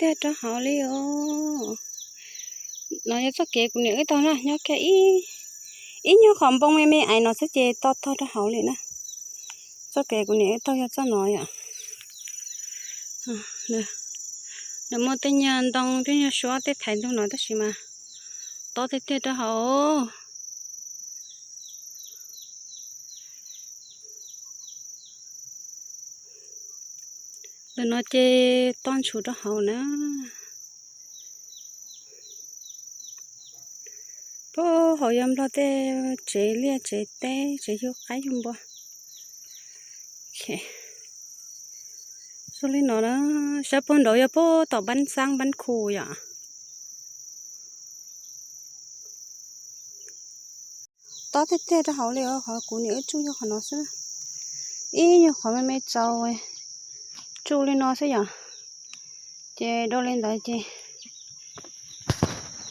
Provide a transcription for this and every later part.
tiag rau hauv li os. No yog txoj kev kuv niam wb taug na, nyob kiag ib, ib nyuag qhov npoo me me ais no xwb ces to tog rau hauv li na. Txoj kev kuv niam wb taug yog txoj no yom. Nws muaj tej nyuag ntoo tej nyuag suab tej thaiv ntug no tab sis mas to tiag tiag rau hauv. Ntawm no ces to ntshus rau hauv na. Puag hauv yog Nplog tej tsev liaj tsev teb tsev yug qaib yug npua. Zoo li no na, sab puag nraud yog puag tom Npab Xaab Npab Khu yom. To tiag tiag rau hauv li os, qhov kuv niam wb tsuj yog qhov no xwb. Ib nyuag qhov me me txaus tsuj li no xwb yom. Ces dua li ntawd ces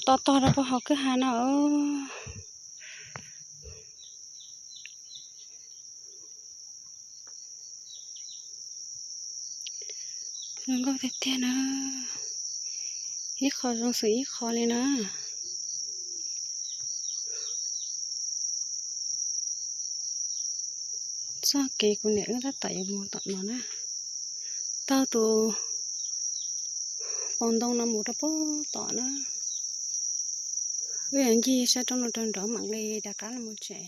to tog rau puag hauv kwj ha no. Zoo nkauj tiag tiag na. Ib qho zoo xws ib qho li na. Txoj kev kuv niam wb tab tom yuav mus tom no na, taug tus pos ntoo no mus rau puag tom na. Wb yuav ncig sab roob no rau nraud mam li rov qab los mus tsev.